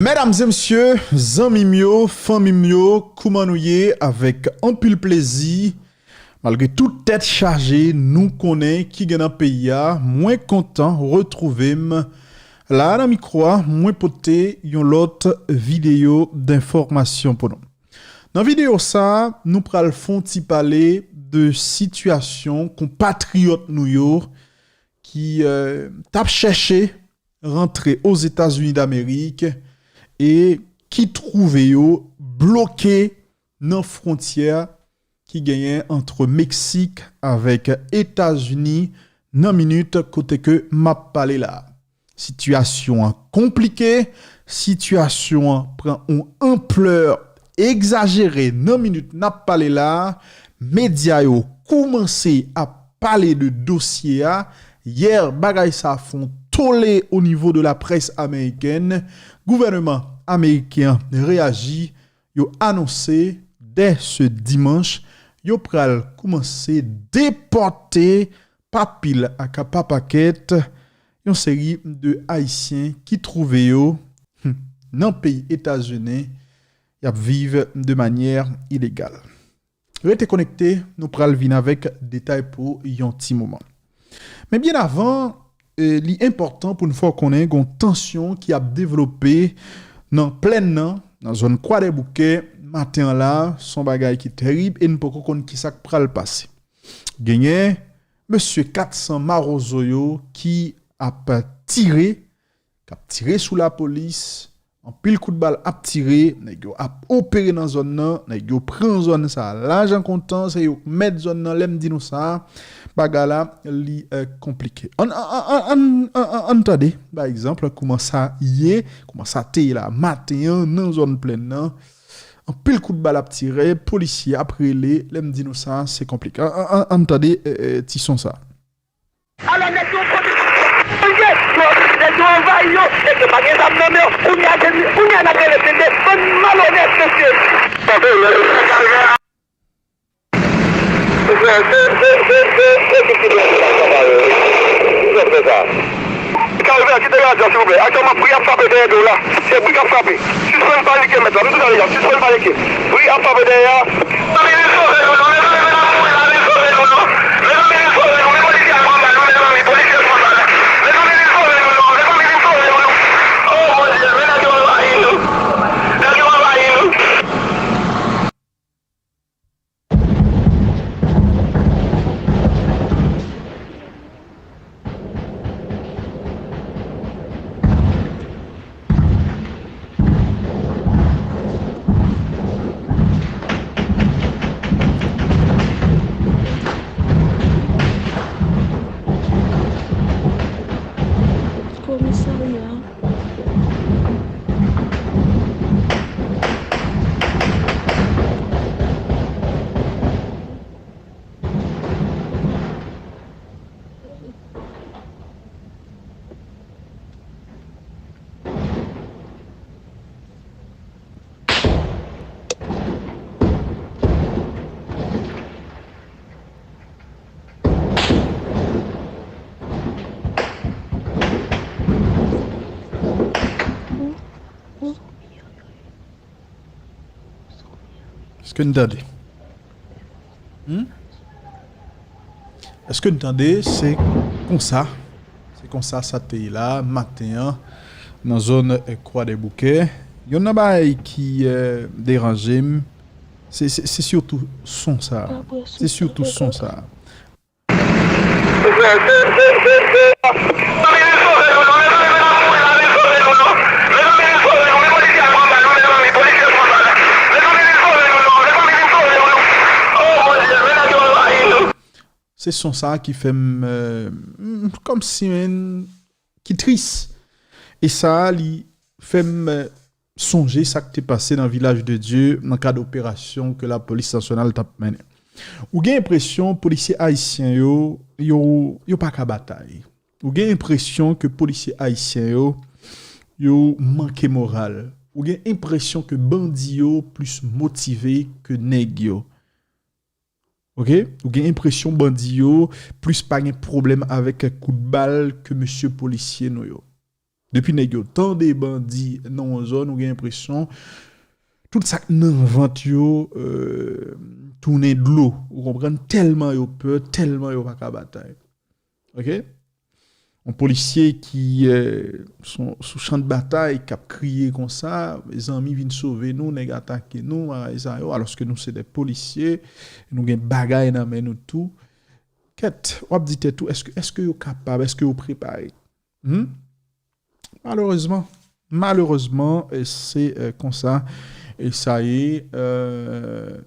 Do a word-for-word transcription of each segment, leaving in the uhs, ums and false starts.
Medam e mesye, zanmi m yo, fanmi m yo, kouman nou ye? Avèk anpil plezi, malgre tout tèt chaje nou konnen ki gen nan peyi a, mwen kontan retwouve m la nan mikwo a, mwen pote yon lòt videyo denfòmasyon pou nou. Nan videyo sa a, nou pral fè yon ti pale de sitiyasyon konpatriyòt nou yo ki, eh, t ap chèche rantre Ozetazini Damerik e ki twouve yo bloke nan fwontyè ki genyen ant Meksik avèk Etazini nan minit kote ke m ap pale la. Sitiyasyon an konplike, sitiyasyon an pran yon anplè egzajere nan minit n ap pale la. Medya yo koumanse ap pale de dosye a. Yè, bagay sa fè yon tole o nivo de laprès amerikèn. Gouvènman ameriken an reyaji, yo anonse dè se dimanch, yo pral koumanse depòte pa pil ak pa pakèt yon seri de Ayisyen ki twouve yo, hmm, nan peyi Etazini, y ap viv de manyè ilegal. Rete konekte, nou pral vin avèk detay pou yon ti moman. Men byen avan, eh, li enpòtan pou n fè w konnen gen yon tansyon ki ap devlope nan plèn nan, nan zòn Kwadèboukè, maten an la, se yon bagay ki terib e n poko konn kisa k pral pase. Genyen mesye kat san mawozo yo ki ap tire, k ap tire sou lapolis, anpil kout bal ap tire, nèg yo ap opere nan zòn nan, nèg yo pran zòn sa a lajan kontan, se yo k mèt zòn nan, lè m di nou sa, bagay la, li, eh, konplike. Ann, ann, ann tande, pa egzanp, kouman sa ye, kouman sa te ye la maten an nan zòn plèn nan. Anpil kout bal ap tire, polisye ap rele, lè m di nou sa, se konplike. Ann, ann, ann, ann tande, eh, eh, ti son sa. Alò, nèg yo kote yo ye, yo, nèg yo anvayi yo, nèg yo pa gen zam nan men yo. Kounye a, kounye a, n ap rele blende, bann malonèt, mesye. Tande, mesye, kalvè a. Se, se, se, se, se, se tout ti blan sa, sa, sa, yo. Ki sa fè sa? Kalvè, kite radyo, silvouplè. Aktyèlman, bri ap frape dèyè do w la. Se bri k ap frape. Sispann panike, mèt la. M di w sa deja, sispann panike. Bri ap frape dèyè a. Mezanmi, vin sove nou non. Mezanmi, n ap mouri la, vin sove nou non. Mezanmi, vin sove nou. Men polisye a pran bal, non, mezanmi, polisye a pran bal. Mezanmi, vin sove nou non. Mezanmi, vin sove nou non. Oh, Bondye, men nèg yo anvayi nou. Nèg yo anvayi nou. Komisarya. Èske n tande? Hmm? Èske n tande? Se konsa. Se konsa sa te ye la, maten an, nan zòn, eh, Kwadèboukè. Youn nan bagay ki, eh, deranje m, se, se, se sitou son sa a. Se sitou son sa a. Se son sa a ki fè m, eh, m, kòmsi, menn, ki tris. E sa a, li fè m, eh, sonje sa k te pase nan Vilaj de Dye nan kad operasyon ke Lapolis Nasyonal t ap mennen. Ou gen enpresyon polisye ayisyen yo, yo, yo pa ka batay. Ou gen enpresyon ke polisye ayisyen yo, yo manke moral. Ou gen enpresyon ke bandi yo plis motive ke nèg yo. Oke? Ou gen enpresyon bandi yo plis pa gen pwoblèm avèk kout bal ke mesye polisye nou yo. Depi nèg yo tande bandi nan yon zòn, ou gen enpresyon tout sa k nan vant yo, euh, tounen dlo. Ou konprann? Tèlman yo pè, tèlman yo pa ka batay. Ok? Yon polisye ki, euh, sou, sou chan de batay, k ap kriye konsa, mezanmi, vin sove nou, nèg atake nou, bagay sa yo, alòske nou se de polisye, nou gen bagay nan men nou tou. Kèt, w ap di tèt ou, èske, èske yo kapab, èske yo prepare? Hmm? Malerezman, malerezman, e se, e, konsa, e sa ye, e,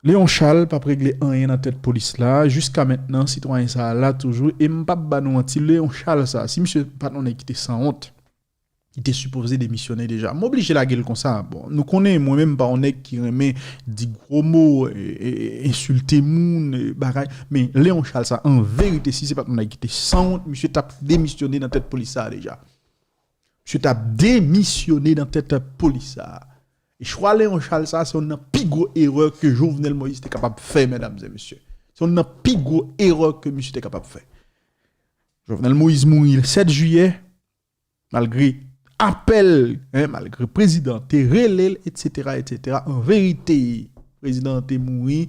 Léon Charles p ap regle anyen nan tèt polis la. Jiska mentnan, sitwayen sa a la toujou. E m p ap ba nou manti, Léon Charles sa, si misye pa t yon nèg ki te sanwont, ki te sipoze demisyone deja. M oblije lage l konsa. Bon, nou konnen, mwen menm, m pa yon nèg ki renmen di gwo mo, e, e, e, ensilte moun, e, bagay. Men Léon Charles sa, an verite, si se pa t yon nèg ki te sanwont, misye t ap demisyone nan tèt polis sa a deja. Misye t ap demisyone nan tèt polis sa a. E chwa Léon Charles sa, se youn nan pi gwo erè ke Jovenel Moïse te kapab fè, medam e mesye. Se youn nan pi gwo erè ke misye te kapab fè. Jovenel Moïse mouri le sèt jiyè, malgre apèl, en, malgre prezidan te rele l, etsetera, etsetera. An verite, prezidan an te mouri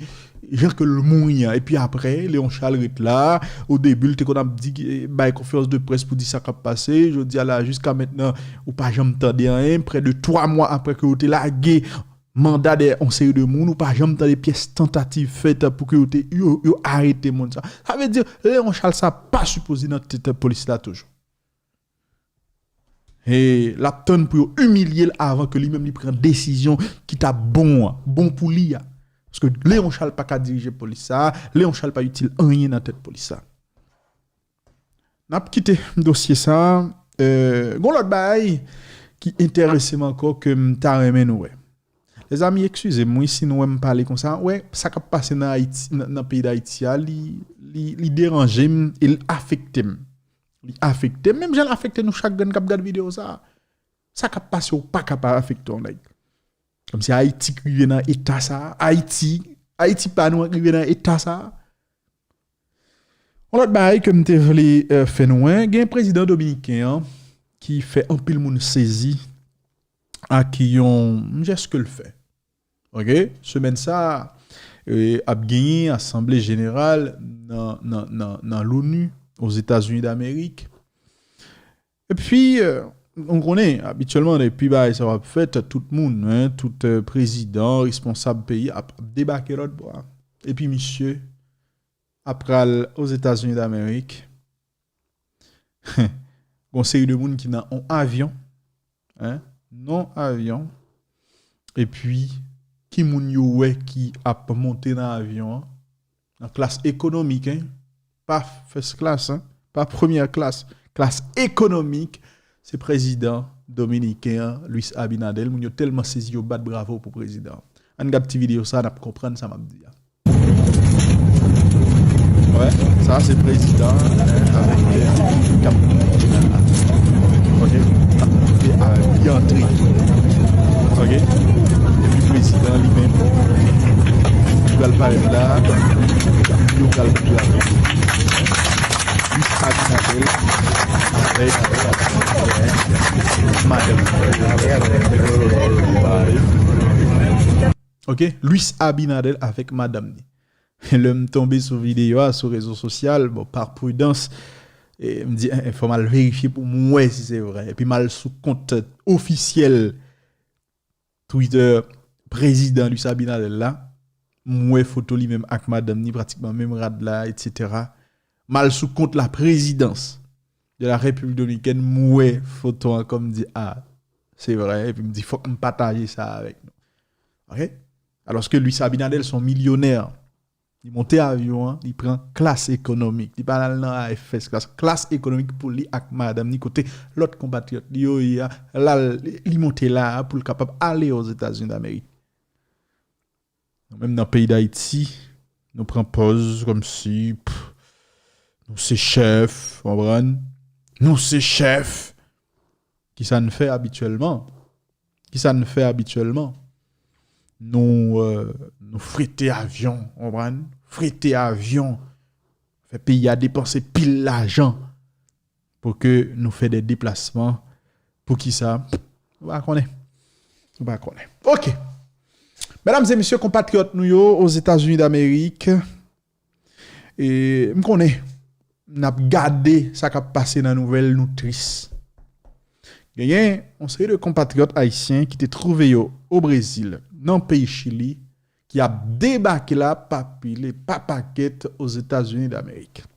jan ke l mouri an. Epi apre, Léon Charles ret la. O debi, l te konn ap di, eh, bay konferans de près pou di sa k ap pase. Jodi a la, jiska mentnan, ou pa janm tande anyen. Prè de twa mwa apre ke yo te lage manda dèyè yon seri de moun, ou pa janm tande pyès tantativ fèt pou ke yo te, yo, yo arete moun sa. Sa vle di, Léon Charles sa pa sipoze nan tèt polis la toujou. E l ap tann pou yo imilye l avan ke li menm li pran desizyon ki t ap bon an, bon pou li a. Paske Léon Charles pa ka dirije polis sa a, Léon Charles pa itil anyen nan tèt polis sa a. N ap kite dosye sa a, e, gon lòt bagay ki enterese m ankò ke m ta renmen nou wè. Lèzami, eskize m wi si nou wè m pale konsa. Wè, sa k ap pase nan Ayiti, nan, nan peyi Dayiti a, li, li, li deranje m e l afekte m. Li afekte m, menm jan l afekte nou chak grenn k ap gad videyo sa a. Sa k ap pase ou pa ka pa afekte yon nèg. Kòmsi Ayiti k rive nan eta sa a. Ayiti, Ayiti pa nou an k rive nan eta sa a. Yon lòt bagay ke m te vle, eh, fè nou wè, gen prezidan dominiken an ki fè anpil moun sezi ak yon jès ke l fè. Ok? Semèn sa a, eh, ap genyen asanble jeneral nan, nan, nan, nan l'ONU, Ozetazini Damerik. Epi, eh, nou konnen, abityèlman, depi bagay sa yo ap fèt, tout moun, en, tout, eh, prezidan, responsab peyi ap, ap debake lòt bò a. Epi misye ap pral Ozetazini Damerik. Gon seri de moun ki nan yon avyon, en, nan avyon. Epi, ki moun yo wè ki ap monte nan avyon an? Nan klas ekonomik, en. Pa first class, en. Pa premyè klas. Klas ekonomik, se prezidan dominiken an, Luis Abinader. Moun yo tèlman sezi, yo bat bravo pou prezidan an. Ann gad ti videyo sa, n ap konprann sa m ap di a. Wè, sa se prezidan, eh, avèk, eh, ekip k ap monte la. Ok, k ap monte a, li antre. Ok, epi prezidan li menm, li pral parèt la, yo pral pran Luis Abinader avèk madanm. Ok, Luis Abinader avèk madanm ni. Lè m tonbe sou videyo a sou rezo sosyal, bon, pa pridans, e, m di, eh, eh, fò m al verifye pou m wè si se vre. Epi m al sou kont ofisyèl Twitter prezidan Luis Abinader la, m wè foto li menm ak madanm ni pratikman menm rad la, etsetera. M al sou kont la présidence de la République Dominicaine, m wè foto an ankò, m di, ah, se vre, epi m di, fòk m pataje sa avèk nou. Ok? Alòske Luis Abinader se yon milyonè. Li monte avyon an, li pran klas ekonomik. Li pa al nan first class. Klas ekonomik pou li ak madanm ni, kote lòt konpatriyòt li yo ye a, la, li, li monte la a pou l kapab ale Ozetazini Damerik. Nou menm nan peyi Dayiti, nou pran pòz kòmsi, pff, nou se chèf, w konprann? Nou se chèf. Kisa n fè abityèlman? Kisa n fè abityèlman? Nou, eh, nou frete avyon, w konprann? Frete avyon. Fè peyi a depanse pil lajan. Pou ke nou fè de deplasman. Poukisa? Ou pa konnen. Ou pa konnen. Ok. Medam e mesye, konpatriyòt nou yo, Ozetazini Damerik, e m konnen n ap gade sa k ap pase nan nouvèl, nou tris. Genyen yon seri de konpatriyòt ayisyen ki te twouve yo o Brezil, nan peyi Chili, ki ap debake la pa pil e pa pakèt Ozetazini Damerik.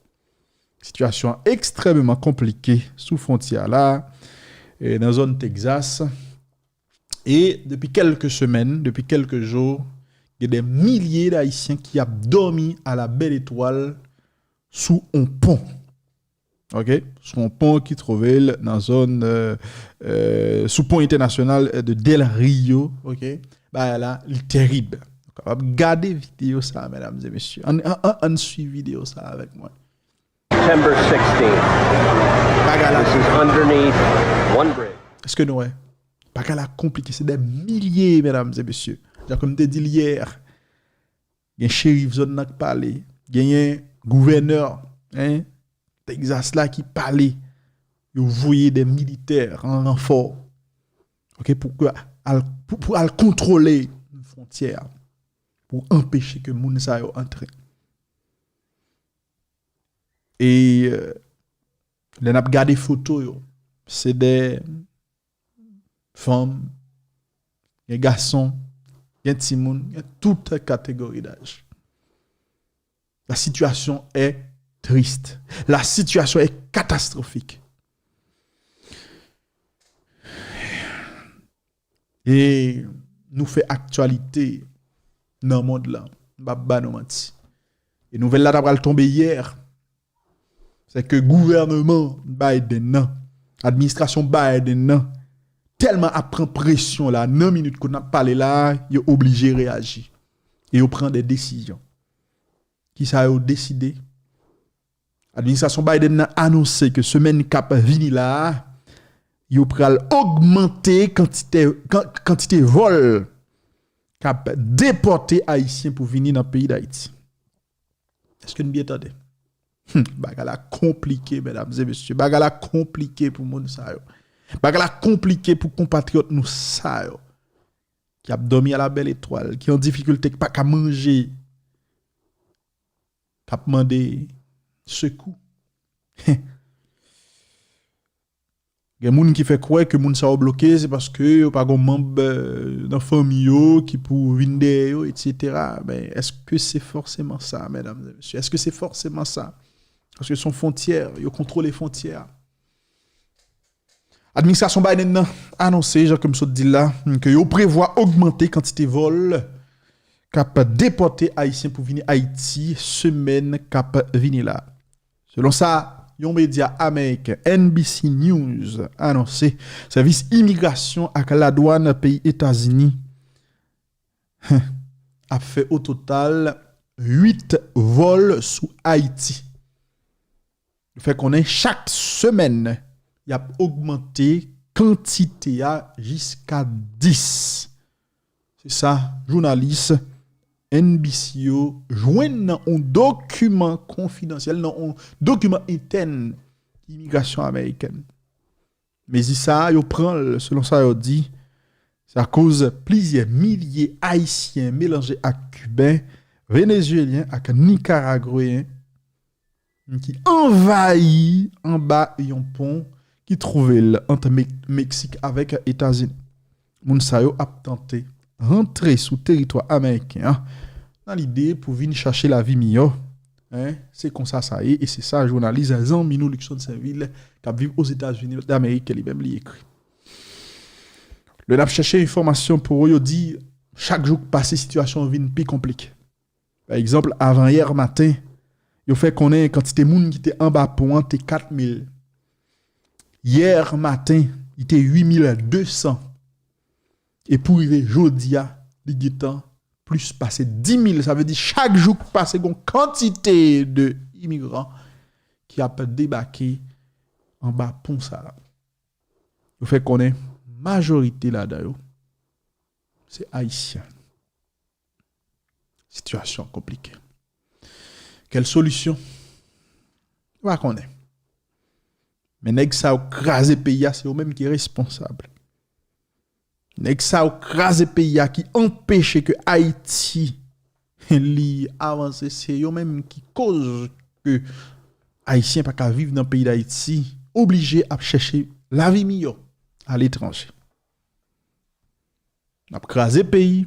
Sitiyasyon an ekstrèmeman konplike sou fwontyè a la, e nan zòn Texas. E depi kèlke semèn, depi kèlke jou, gen de milye d Ayisyen ki ap dòmi a la bèl etwal sou on pon. Ok? Sou on pon ki twouve l nan zòn, euh, euh, sou pon entènasyonal de Del Rio. Ok? Bagay la, li terib. Nou kapab gade videyo sa, medam e mesye. Ann, ann, ann, ann swiv videyo sa avèk mwen. September sixteenth. Bagay la. This is underneath one bridge. Èske nou wè? Bagay la konplike. Se de milye, medam e mesye. Jan ke m te di l yè, gen cherif zòn nan k pale. Genyen gouvènè, hein, Texas la ki pale. Yo voye de militè an ranfò. Ok, pou ke al, pou, pou al kontwole fwontyè a. Pou anpeche ke moun sa yo antre. E, euh, lè n ap gade foto yo, se de fanm, gen gason, gen timoun, gen tout kategori daj. La situation est triste. La situation est catastrophique. E nou fè aktyalite nan mond lan. M p ap ba nou manti. E nouvèl la ta pral tonbe yè. Se ke gouvènman Biden nan, administrasyon Biden nan, tèlman ap pran presyon la, nan minit kote n ap pale la, yo oblije reyaji. E yo pran de desizyon. Kisa yo deside? Administrasyon Biden nan anonse ke semèn k ap vini la a, yo pral ogmante kantite, kan-, kantite vòl k ap depòte Ayisyen pou vini nan peyi Dayiti. Èske n byen tande? Hmm, bagay la konplike, medam e mesye. Bagay la konplike pou moun sa yo. Bagay la konplike pou konpatriyòt nou sa yo. Ki ap dòmi a la bèl etwal, ki an difikilte, ki pa ka manje, k ap mande sekou. Gen moun ki fè kwè ke moun sa yo bloke, se paske yo pa gon manm, euh, nan fanmi yo ki pou vin dèyè yo, et cetera. Men, èske se fòseman sa, medam e mesye? Èske se fòseman sa? Paske se yon fwontyè, yo kontwole fwontyè a. Administrasyon Biden nan anonse, jan ke m sot di l la, ke yo prevwa ogmante kantite vòl k ap depòte Ayisyen pou vini Ayiti semèn k ap vini la. Selon sa yon medya ameriken, N B C News, anonse, sèvis imigrasyon ak ladwàn peyi Etazini ap fè o total uit vòl sou Ayiti. Yo fè konnen chak semèn, y ap ogmante kantite a jiska dis. Se sa jounalis N B C yo jwenn nan yon dokiman konfidansyèl, nan yon dokiman entèn imigrasyon amerikèn. Mezi sa a, yo pran l, selon sa yo di, se akoz plizyè milye Ayisyen melanje ak Kiben, Venezyelyen ak Nikaragweyen ki anvayi anba yon pon ki twouve l ant Me-, Meksik avèk Etazini. Moun sa yo ap tante rantre sou teritwa ameriken an nan lide pou vin chache lavi miyò. Hein? Se konsa sa ye, e se sa jounalis zanmi nou Luckson Sainvil k ap viv Ozetazini Damerik li menm li ekri. Lè n ap chèche enfòmasyon pou ou, yo di chak jou k pase sitiyasyon an vin pi konplike. Pa egzanp, avan yè maten, yo fè konnen kantite moun ki te anba pon an te kat mil. Yè maten, li te uit mil de san. E pou rive jodi a, li gentan plis pase dis mil. Sa vle di chak jou k pase, gon kantite de imigran ki ap debake anba pon sa a. Yo fè konnen majorite ladan yo se Ayisyen. Sitiyasyon konplike. Kèl solisyon? Nou pa konnen. Men nèg sa yo kraze peyi a, se yo menm ki responsab. Nèg sa yo kraze peyi a, ki anpeche ke Ayiti li avanse, se yo menm ki koz ke Ayisyen pa ka viv nan peyi Dayiti, oblije ap chèche lavi miyò aletranje. N ap kraze peyi,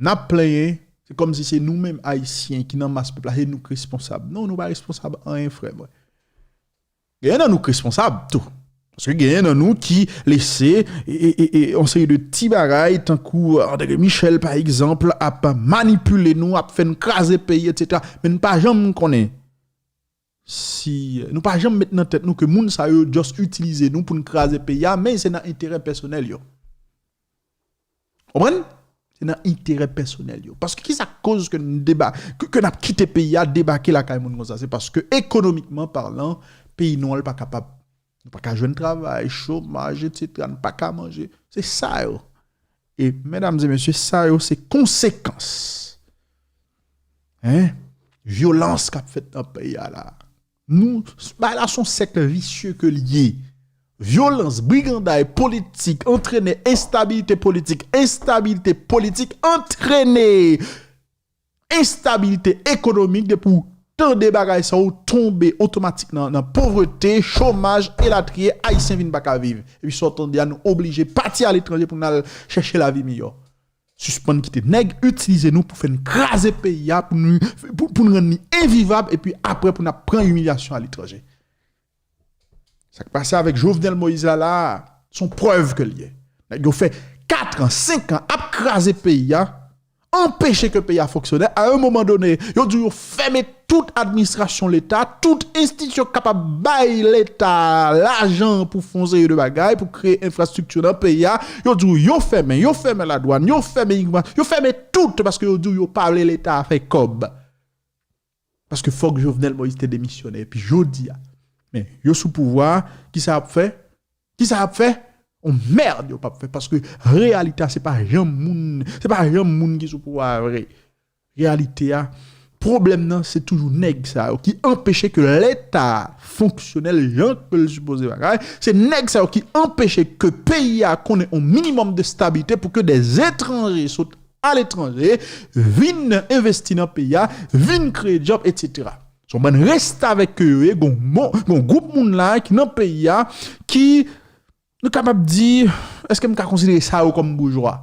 n ap plenyen, se kòmsi se nou menm Ayisyen ki nan mas pèp la, se nou k responsab. Non, nou pa responsab anyen, frè mwen. Genyen nan nou k responsab tou. Paske genyen nan nou ki lese e, e, e, e, yon seri de ti bagay, tankou André Michel, pa egzanp, ap manipile nou, ap fè n kraze peyi, etsetera. Men n pa janm konnen si, nou pa janm met nan tèt nou ke moun sa yo just itilize nou pou n kraze peyi a, men se nan enterè pèsonèl yo. Konprann? Se nan enterè pèsonèl yo. Paske ki sa k koz ke n deba, ke, ke n ap kite peyi a, debake lakay moun konsa? Se paske ekonomikman palan, peyi nou an, li pa kapab. Nou pa ka jwenn travay, chomaj, etsetera. Nou pa ka manje. Se sa yo. E, medam e mesye, sa yo se konsekans, hein, vyolans k ap fèt nan peyi a la. Nou, bagay la se yon sèk visye ke l ye. Vyolans, briganday politik antrene enstabilite politik, enstabilite politik antrene enstabilite ekonomik. Depi w tande bagay sa, ou tonbe otomatik nan, nan povrete, chomaj, elatriye. Ayisyen vin pa ka viv. Epi sa w tande a, nou oblije pati aletranje pou n al chèche lavi miyò. Sispann kite nèg itilize nou pou fè n kraze peyi a, pou nou, pou, pou n rann li envivab, epi apre pou n ap pran imilyasyon aletranje. Sa k pase avèk Jovenel Moïse la, la, se yon prèv ke l ye. Nèg yo fè kat an, senk an ap kraze peyi a, anpeche ke peyi a fonksyone. A yon moman done, yo di yo fèmen tout administrasyon Leta, tout enstitisyon k kapab bay Leta lajan pou fè yon seri de bagay, pou kreye enfrastrikti nan peyi a. Yo di yo fèmen, yo fèmen ladwàn, yo fèmen imigrasyon, yo fèmen tout paske yo di yo pa vle Leta a fè kòb. Paske fòk Jovenel Moïse te demisyone. Epi jodi a, men yo sou pouvwa a, ki sa y ap fè? Ki sa y ap fè? On mèd yo p ap fè, paske reyalite a se pa janm moun, se pa janm moun ki sou pouvwa a vre. Reyalite a, pwoblèm nan se toujou nèg sa yo ki anpeche ke Leta a fonksyonèl jan ke l sipoze bagay. Se nèg sa yo ki anpeche ke peyi a konnen on minimòm de stabilite pou ke dè etranje sot aletranje vin envesti nan peyi a, vin kreye djòb, etsetera. Se yon bann restavèk ke yo ye, gon, gon gwoup moun la ki nan peyi a, ki nou kapab di, èske m ka konsidere sa yo kòm boujwa?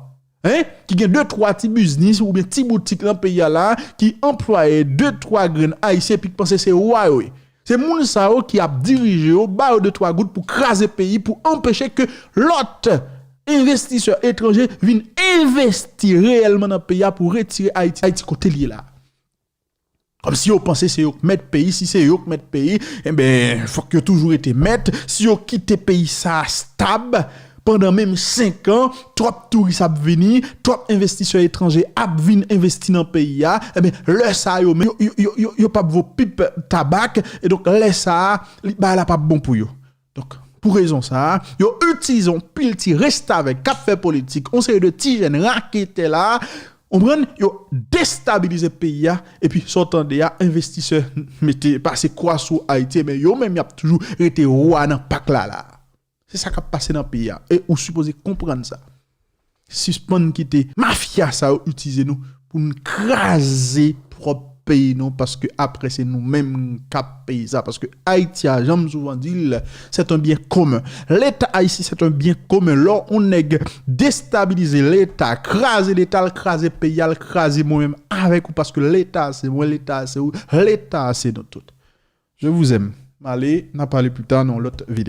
Hein? Ki gen de twa ti biznis oubyen ti boutik nan peyi a la, ki anplwaye de twa grenn Ayisyen epi ki panse se wa yo ye. Se moun sa yo ki ap dirije yo, ba yo de twa goud pou kraze peyi, pou anpeche ke lòt envestisè etranje vin envesti reyèlman nan peyi a pou retire Ayiti, Ayiti kote l ye la. Kòmsi yo panse se yo k mèt peyi, si se yo k mèt peyi, enben, fòk yo toujou rete mèt. Si yo kite peyi sa a stab pandan menm senk an, twòp touris ap vini, twòp envestisè etranje ap vin envesti nan peyi a, enben, lè sa a yo menm, yo, yo, yo, yo, yo p ap vo pip tabak, e donk lè sa a, li, bagay la p ap bon pou yo. Donk, pou rezon sa a, yo itilize yon pil ti restavèk k ap fè politik, yon seri de ti jèn raketè la, konprann, yo destabilize peyi a, epi sa w tande a, envestisè mete, pase kwa sou Ayiti, men yo menm y ap toujou rete wa nan pak la la. Se sa k ap pase nan peyi a, e ou sipoze konprann sa. Sispann kite mafya sa yo itilize nou pou n kraze pwòp peyi nou, paske apre se nou menm k ap peye sa, paske Ayiti a, jan m souvan di l, c'est un bien commun. Leta ayisyen, c'est un bien commun. Lè yon nèg destabilize Leta, kraze Leta, l kraze peyi a, l kraze mwen menm avèk ou, paske Leta a se mwen, Leta a se ou, Leta a se nou tout. Je vous aime. M ale, n a pale pita nan yon lòt videyo.